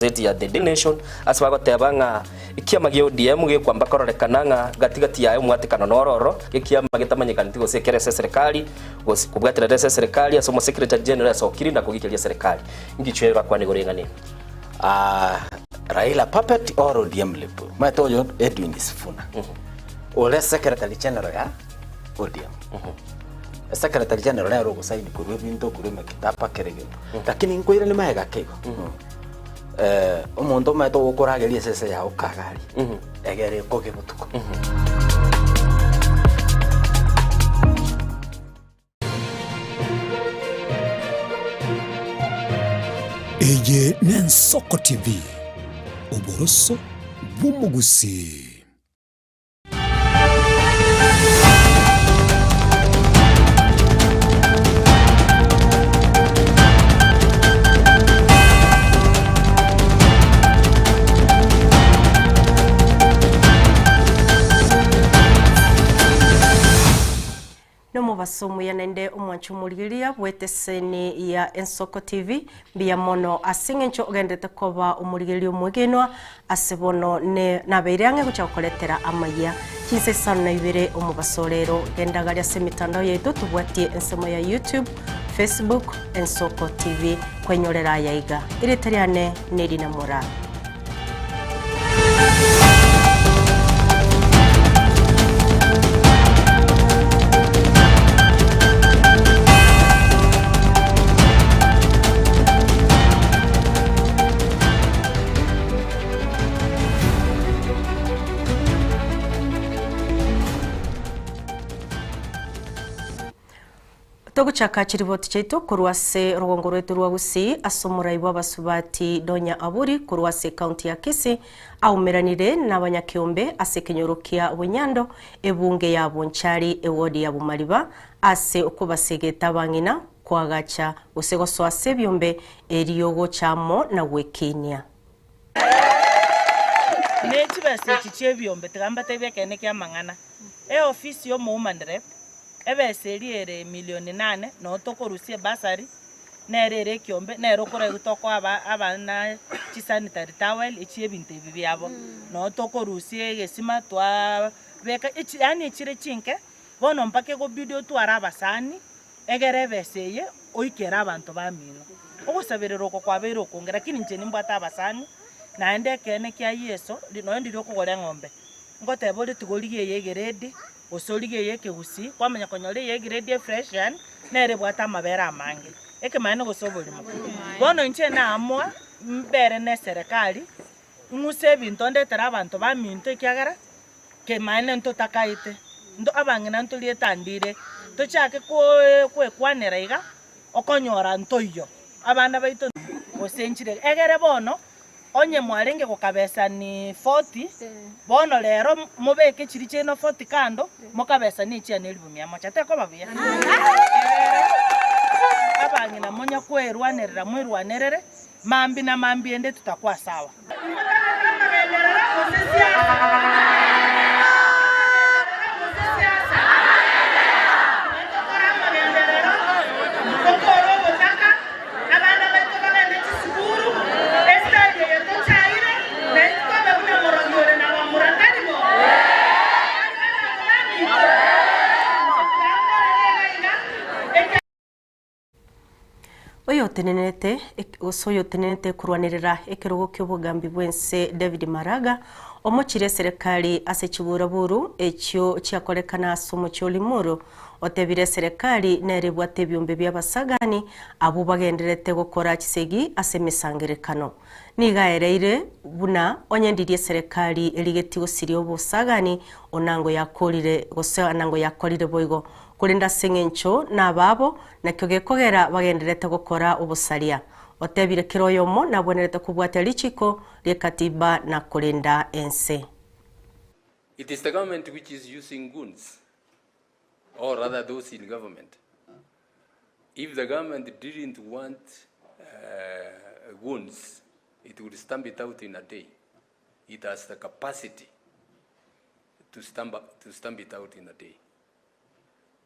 Gazeti ya The Daily Nation ase bagoteba ng'a ekiama gia ODM gekwamba kororekana ng'a gati gati yaye omwatekano noro oro gekiama getamanyekaneti gose ekere ase eserekari gose kobwaterera ase eserekari ase omosekretary general asokiri na kogikeria eserekari. Ngichwe bakwane igoro eng'ana eye. Ah, Raila puppet or ODM lip? Omanyete oyo Edwin Sifuna ore secretary general ya ODM. Secretary general nere ogosaini korwa ebinto korwa emekitaba kera egento. Lakini nkoirania magega ake igo. Eh, omonto omanyete ogokorageria esese yao kagari egere ekoge botuko. Eye n'Ensoko TV, oboroso bw'omogusii. Nomobaso omuya naende omwancho omorigereria bw'eteseni ya Ensoko TV, mbuya mono ase eng'encho ogenderete koba omorigereria omwegenwa ase bono ne nabeire ang'e gocha gokoretera amayia chinsa isano na ibere omobaso orero. Genda gari ase emitandao yaito tobwatie ensemo ya YouTube, Facebook, Ensoko TV kwenyorera aya iga. Erieta riane nerina Moraa. Togochaka chiriboti chiaito korwa ase orogongo rwaito rwa Gusii ase omorai bw'abasubati Donya Aburi korwa ase ekaunti ya Kisii aumeranire nabanyakeombe ase ekenyoro kia Bunyando ebunge ya Bonchari ewodi ya Bomariba ase okobasegeta abang'ina koagacha gose gosoa ase ebiombe erio gocha amo na gwekiinia. Ne chibesa echi chi'ebiombe tiga mbatebie ekeene ki'amang'ana. Eofisi y'omowoman rep, ebesa eria ere emilioni nane, noo tokorusia ebursary, nere ere ekiombe, nere okoraigwa tokoa aba abana chisanitary towel echi ebinto ebi biabo. Noo tokorusia egesima twabeka echi yaani echire chinke, bono mpaka egobidi otware abasani, egere ebesa eye oikere abanto bamino. Ogosaberera oko kwabeire okonge, lakini inche nimbwate abasani, naende ekeene kia Yeso, nonya ndiria okogora eng'ombe, ngoteba ore tiga origie eye egrade, gose origie eye ekegusii, kwamanya konyora eye egrade efreshian, nere ebwate amabere amange. Ekemanyererio gose oborimo. Bono inche naamua, mbere na eserekari, ng'use ebinto ndetere abanto baminto ekiagera, Kemanene ntotakaete, nto abang'ina ntoriete andire, tochake koekwanera iga, okonyora ntoiyo abana baito gose nchire. Egere bono, onye mwarenge gokabesani forty, bono rero mobeke chiria chiaino forty kando, mokabesanie echiane elifu mia moja, tekoba buya? Egere abang'ina monya kwerwanerera mwerwanerere, Mambia na mambia ende totakwa sawa. Oyotenenerete gose oyotenenerete korwanerera ekerogo ki'obogambi bw'ense David Maraga omochire eserekari ase chiburaburu echio chiakorekana ase omochie o Limuru otebire eserekari nere ebwate ebiombe bi'abasagani abwo bagendererete gokora chisegi ase emesangerekano. Nigo aereire buna onye ndiria eserekari erigetie gosiria obosagani onango yakorire gose anango yakorire boigo Korende ase engencho nababo, nakio gekogera bagendererete gokora obosaria. Otebire kera oyomo nabwenerete kobwatia richiko ri'ekatiba na korenda ense. It is the government which is using goons or rather those in government. If the government didn't want goons, it would stamp it out in a day. It has the capacity to stamp, to stamp it out in a day.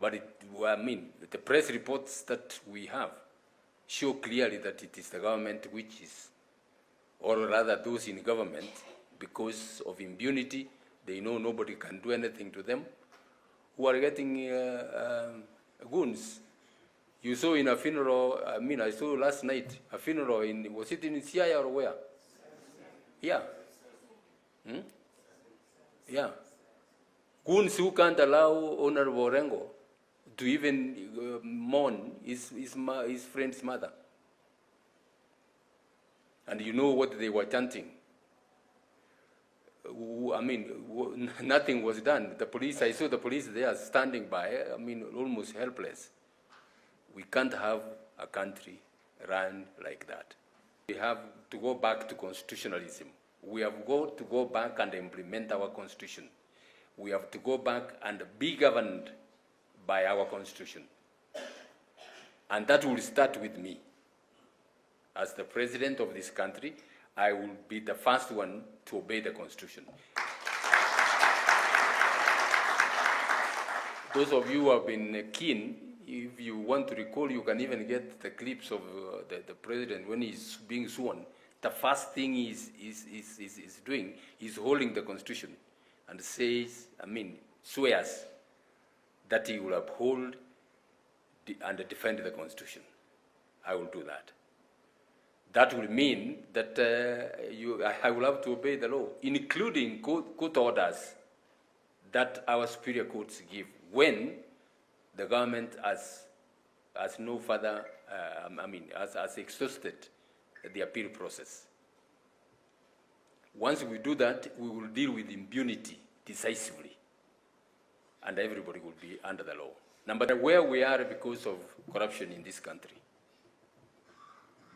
But it, I mean, the press reports that we have show clearly that it is the government which is or rather those in government, because of impunity, they know nobody can do anything to them, who are getting uh, um, goons. You saw in a funeral, I mean, I saw last night a funeral in, was it in Siaya or where? Yeah. Hmm? Yeah. Goons who can't allow Honorable Orengo to even uh, mourn his, his, his friend's mother. And you know what they were chanting. I mean, nothing was done. The police, I saw the police there standing by, I mean, almost helpless. We can't have a country run like that. We have to go back to constitutionalism. We have got to go back and implement our constitution. We have to go back and be governed by our constitution. And that will start with me. As the president of this country, I will be the first one to obey the constitution. Those of you who have been keen, if you want to recall, you can even get the clips of uh, the, the president when he's being sworn. The first thing he's, is, is, is, is doing is holding the constitution and says, I mean, swears that he will uphold and defend the constitution. I will do that. That will mean that uh, you, I will have to obey the law, including court, court orders that our superior courts give when the government has, has no further, uh, I mean, has, has exhausted the appeal process. Once we do that, we will deal with impunity decisively, and everybody will be under the law. Number where we are because of corruption in this country.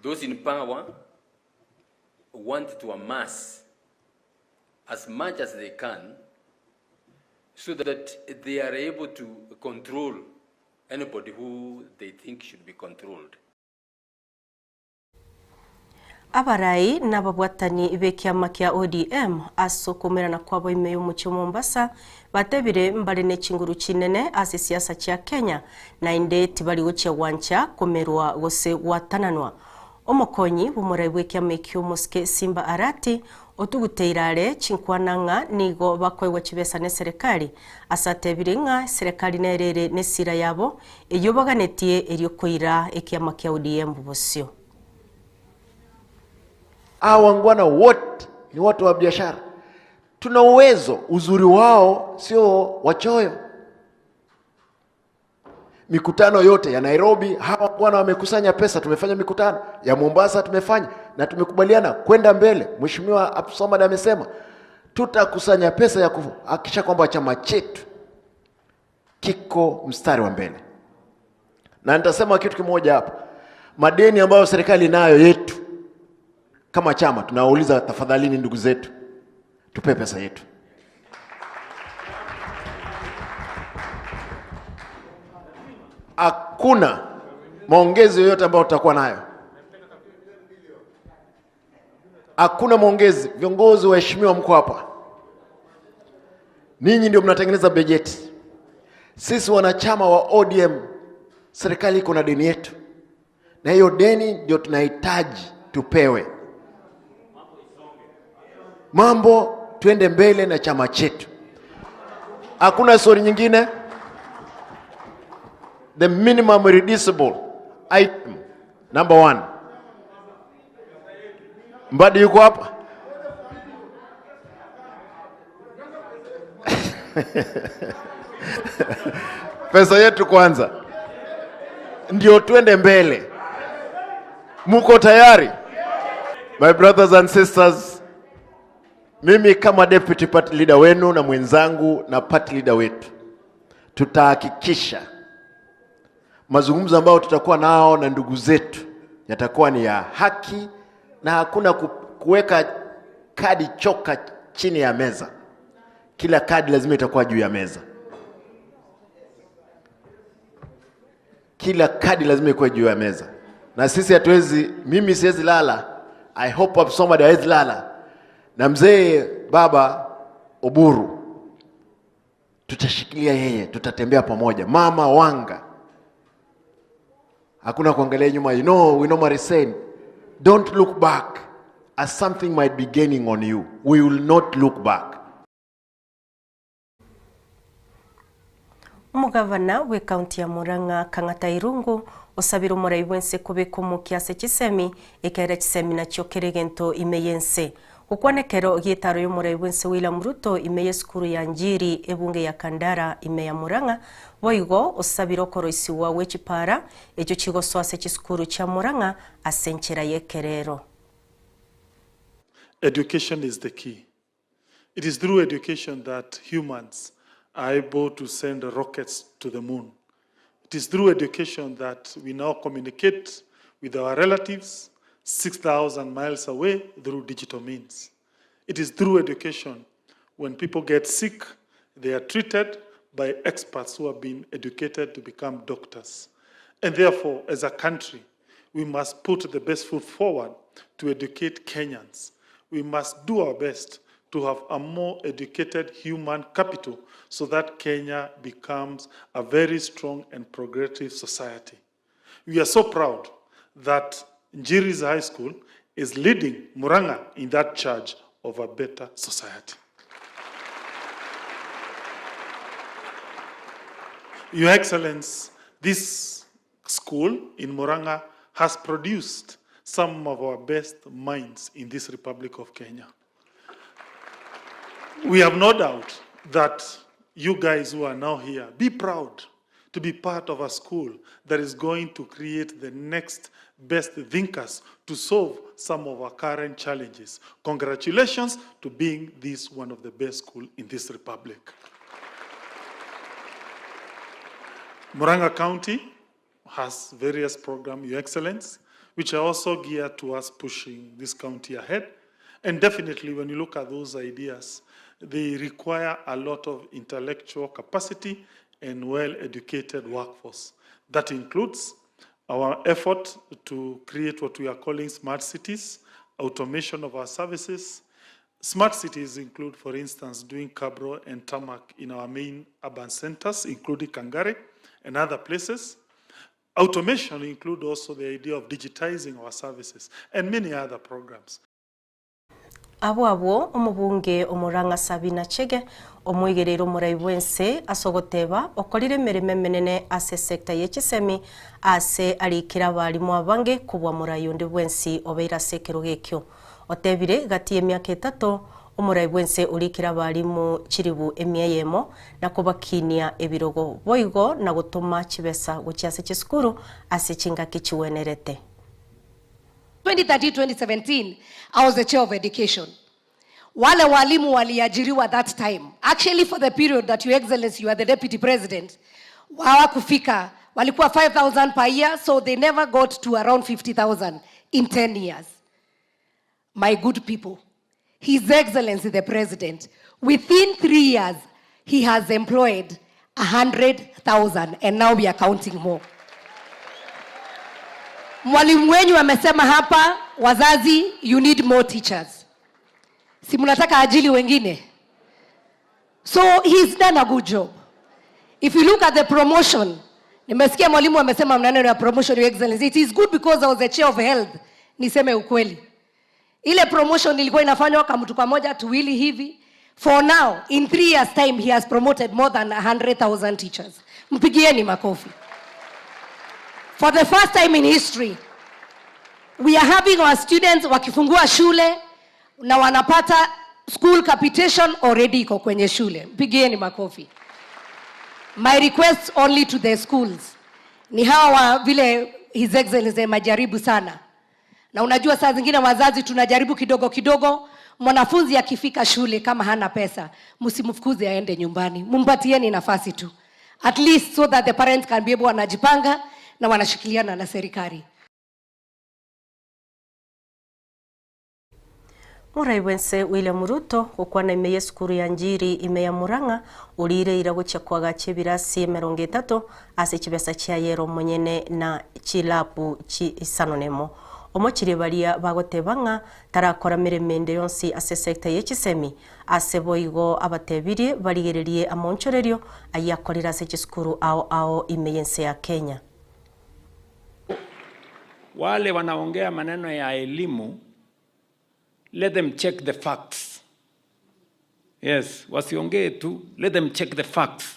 Those in power want to amass as much as they can so that they are able to control anybody who they think should be controlled. Abarai nababwatani b'ekiama kia ODM ase okoumerana kwabo ime y'omochie o Mombasa batebire mbare ne chinguru chinene ase siasa chia Kenya naende tibari gochia gwancha komerwa gose gwatananwa. Omokonyi bw'omorai bw'ekiama ekio omosike Simba Arati otuguteire are chinkwana ng'a nigo bakoegwa chibesa n'eserekari ase atebire ng'a eserekari nere ere nesira yabo eyio baganetie erio koira ekiama kia ODM bosio. Hawa wangwana wote ni watu wa biashara, tuna uwezo. Uzuri wao sio wachoyo. Mikutano yote ya Nairobi, hawa wangwana wamekusanya pesa, tumefanya mikutano ya Mombasa, tumefanya na tumekubaliana kwenda mbele. Mheshimiwa Abdulswamad amesema tutakusanya pesa ya kuhakikisha kwamba chama chetu kiko mstari wa mbele, na nitasema kitu kimoja hapa, madeni ambayo serikali inayo yetu kama chama tunawauliza, tafadhalini ndugu zetu, tupe pesa yetu. Hakuna maongezi yoyote ambayo tutakuwa nayo, hakuna maongezi. Viongozi waheshimiwa, mko hapa, ninyi ndio mnatengeneza bajeti. Sisi wanachama wa ODM, serikali iko na deni yetu, na hiyo deni ndio tunahitaji tupewe mambo tuende mbele na chama chetu. Hakuna stori nyingine. The minimum reducible item number one. Mbadi yuko hapa? Pesa yetu kwanza ndio tuende mbele. Muko tayari? My brothers and sisters, mimi kama deputy party leader wenu na mwenzangu na party leader wetu tutahakikisha mazungumzo ambayo tutakuwa nao na ndugu zetu yatakuwa ni ya haki na hakuna kuweka kadi choka chini ya meza. Kila kadi lazima itakuwa juu ya meza. Kila kadi lazima ikuwe juu ya meza, na sisi hatuwezi, mimi siwezi lala, I hope Abdulswamad hawezi lala na mzee baba Oburu, tutashikilia yeye, tutatembea pamoja. Mama Wanga, hakuna kuangalia nyuma. You know, we normally say don't look back. as something might be gaining on you, we will not look back. Omogavana bw'ecounty ya Murang'a Kang'ata Irungu osabire omorai bw'ense kobeka omokia ase chisemi ekiagera chisemi nachio kera egento ime y'ense. Gokwana ekero gi'etaro y'omorai bw'ense William Ruto ime y'esukuru ya Njiri ebunge ya Kandara ime ya Murang'a boigo osabire okoroisigwa gwe chipara echio chigosoa ase chisukuru chia Murang'a ase enchera y'ekerero. Education is the key. It is through education that humans are able to send rockets to the moon. It is through education that we now communicate with our relatives 6,000 miles away through digital means. It is through education when people get sick, they are treated by experts who have been educated to become doctors. And therefore, as a country, we must put the best foot forward to educate Kenyans. We must do our best to have a more educated human capital so that Kenya becomes a very strong and progressive society. We are so proud that Njiri's High School is leading Murang'a in that charge of a better society. Your Excellency, this school in Murang'a has produced some of our best minds in this Republic of Kenya. We have no doubt that you guys who are now here, be proud to be part of a school that is going to create the next best thinkers to solve some of our current challenges. Congratulations to being this one of the best school in this republic. Murang'a County has various programs, Your Excellence, which are also geared towards pushing this county ahead. And definitely, when you look at those ideas, they require a lot of intellectual capacity and well-educated workforce. That includes our effort to create what we are calling smart cities, automation of our services. Smart cities include, for instance, doing cabro and tarmac in our main urban centers, including Kangare and other places. Automation include also the idea of digitizing our services and many other programs. Abwo abwo omobunge o Murang'a Sabina Chege omoigereire omorai bw'ense ase ogoteba okorire emeremo emenene ase esecta ye chisemi ase arikire abarimu abange kobua morai onde bwensi obeire ase ekerogo ekio. Otebire gati y'emiaka etato omorai bw'ense orikire abarimu chiribu emia eyemo na kobakinia ebirogo boigo na gotoma chibesa gochia ase chisukuru ase chingaki chigwenerete. 2013-2017, I was the chair of education. Wale walimu waliajiriwa that time. Actually for the period that your excellency you are the deputy president, hawakufika, walikuwa 5,000 per year, so they never got to around 50,000 in 10 years. My good people, His Excellency the President, within 3 years, he has employed 100,000 and now we are counting more. Mwalimu wenyu amesema hapa, wazazi, you need more teachers. Si mnataka ajili wengine? So he's done a good job. If you look at the promotion, nimesikia mwalimu amesema maneno ya promotion, Your Excellency. It is good because I was the chair of health. Niseme ukweli. Ile promotion ilikuwa inafanywa kama mtu kamoja tuwili hivi. For now, in 3 years time, he has promoted more than 100,000 teachers. Mpigieni makofi. For the first time in history, we are having our students wakifungua shule na wanapata school capitation already iko kwenye shule. Mpigieni makofi. My request only to the schools. Ni hawa vile His Excellency majaribu sana. Na unajua saa zingine wazazi tunajaribu kidogo kidogo, mwanafunzi akifika shule kama hana pesa, msimfukuze aende nyumbani. Mumpatieni nafasi tu. At least so that the parents can be able wanajipanga na wanashikiliana na serikali. Morai bwense William Ruto gokwana ime y'esukuru ya Njiri ime ya Murang'a orire ira gochia kwagacha ebirasi emerongo etato ase chibesa chiaye omonyene na chilapu chi isano nemo. Omochire baria bagoteba ng'a tarakora meremo ende yonsi ase sector ye chisemi ase boigo abatebirie barigererie amonchorerio ayiakorire ase chisukuru ao ao ime y'ense ya Kenya. Wale wanaongea maneno ya elimu Let them check the facts. Yes, wasiongee tu, let them check the facts.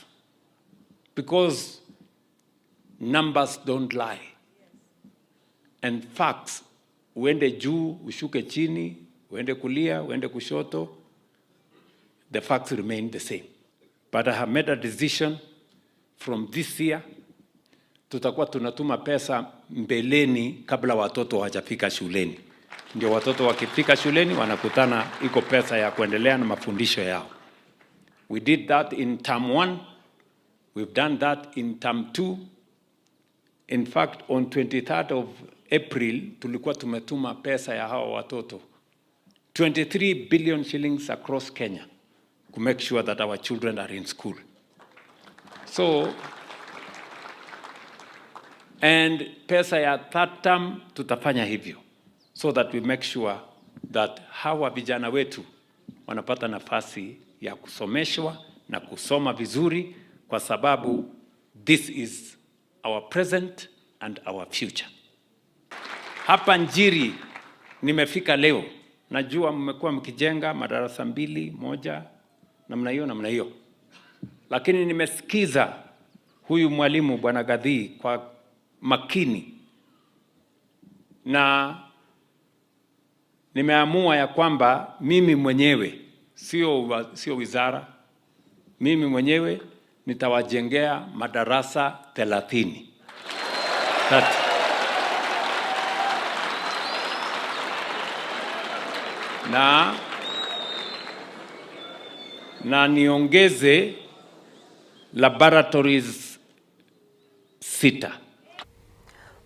Because numbers don't lie. And facts, uende juu, ushuke chini, uende kulia, uende kushoto, the facts remain the same. But I have made a decision from this year tutakuwa tunatuma pesa mbeleni kabla watoto hawajafika shuleni. Ndio watoto wakifika shuleni wanakutana iko pesa ya kuendelea na mafundisho yao. We did that in term one. We've done that in term two. In fact, on 23rd of April tulikuwa tumetuma pesa ya hawa watoto 23 billion shillings across Kenya to make sure that our children are in school. So and pesa ya third term tutafanya hivyo so that we make sure that hawa vijana wetu wanapata nafasi ya kusomeshwa na kusoma vizuri, kwa sababu this is our present and our future. Hapa Njiri nimefika leo, najua mmekuwa mkijenga madarasa mbili moja namna hiyo namna hiyo, lakini nimesikiza huyu mwalimu Bwana Gadhii kwa makini na nimeamua ya kwamba mimi mwenyewe sio, sio wizara, mimi mwenyewe nitawajengea madarasa 30. 30. Na, na niongeze laboratories sita.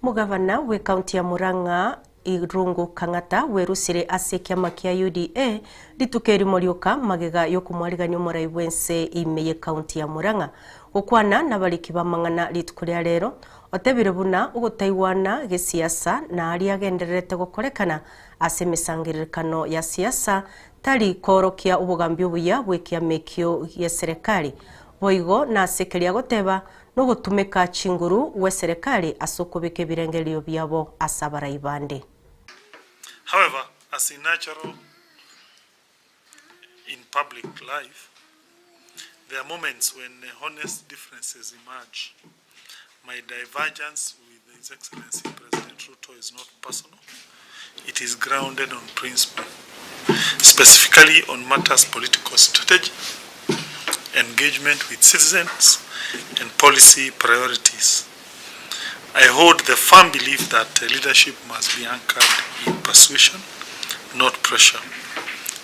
Mugavana we kaunti ya Murang'a Irungu Kang'ata werusire ase ekiama kia UDA rituko erimo rioka magega yokomwarigania omorai bwense ime ye kaunti ya Murang'a gokwana nabariki bamang'ana rituko ria rero otebire buna ogotaiwana gesiasa na aria agendererete gokorekana ase emesangererekano ya siasa tari korokia obogambi obuya bwa ekiama ekio gia serikali boigo nase keria goteba nogotumeka chinguru gwa serikali ase okobeka ebirengererio biabo ase abarai bande. However, as in natural in public life, there are moments when honest differences emerge. My divergence with His Excellency President Ruto is not personal. It is grounded on principle, specifically on matters political strategy, engagement with citizens, and policy priorities. I hold the firm belief that leadership must be anchored in persuasion, not pressure,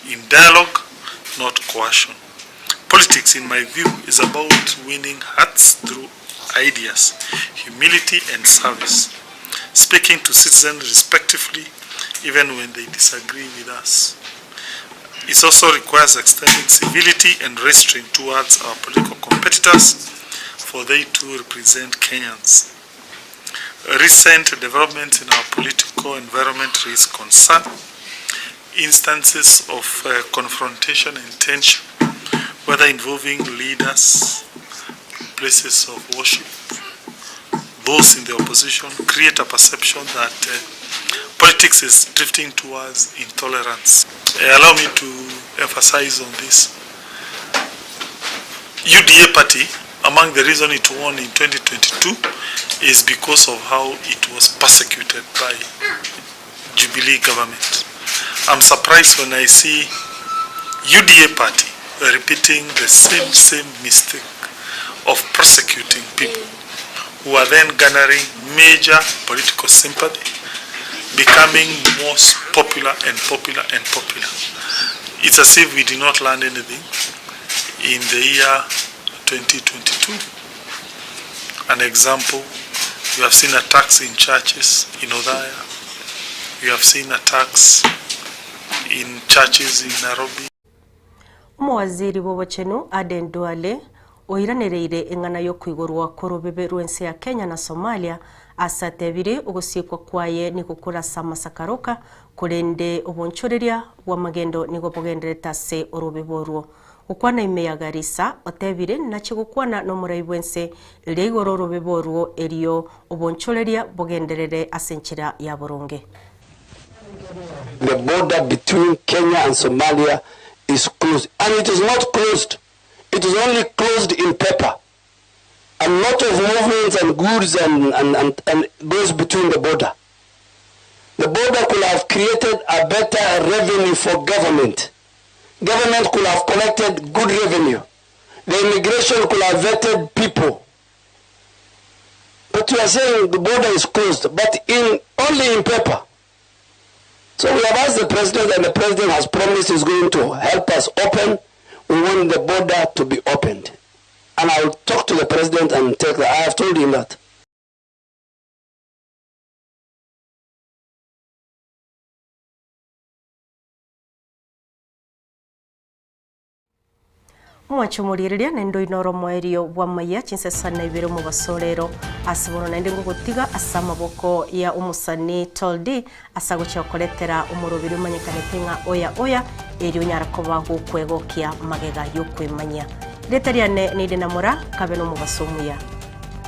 in dialogue, not coercion. Politics, in my view, is about winning hearts through ideas, humility, and service, speaking to citizens respectfully, even when they disagree with us. It also requires extending civility and restraint towards our political competitors, for they too represent Kenyans. Recent developments in our political environment raise concern. Instances of confrontation and tension, whether involving leaders, places of worship, those in the opposition, create a perception that politics is drifting towards intolerance. Allow me to emphasize on this. UDA party, among the reason it won in 2022 is because of how it was persecuted by Jubilee government. I'm surprised when I see UDA party repeating the same mistake of prosecuting people who are then garnering major political sympathy, becoming most popular and popular and popular. It's as if we did not learn anything in the year 2022. An example, we have seen attacks in churches in Othaya. We have seen attacks in churches in Nairobi. Omowaziri bw'obochenu Aden Duale oiranereire eng'ana y'okoigorwa kw'orobebe rw'ense ya Kenya na Somalia ase atebire ogosiekwa kwaye nigo korase amasakaroka korende obonchoreria bw'amagendo nigo bogenderete ase orobebe orwo. Gokwana ime ya Garissa otebire nache gokwana n'omorai bw'ense eria igoro orobebe orwo erio obonchoreria bogenderere ase enchera ya boronge. The border between Kenya and Somalia is closed. And it is not closed. It is only closed in paper. A lot of movements and goods and, and, and, and goes between the border. The border could have created a better revenue for government. Government could have collected good revenue. The immigration could have vetted people. But you are saying the border is closed, but in only in paper. So we have asked the president, and the president has promised he's going to help us open. We want the border to be opened. And I will talk to the president and take that. I have told him that. Omwancho omoriereria naende oino ore omoerio bw'amaiya chinsesana ibere omobaso rero ase bono naende ngogotiga ase amaboko ya omosani Tall D ase agochia gokoretera omoroberi omanyekanete ng'a oya oya erio onyare koba gokwegokia magega y'okwemanyia. Erieta riane ninde na Moraa, kabe nomobaso omuya.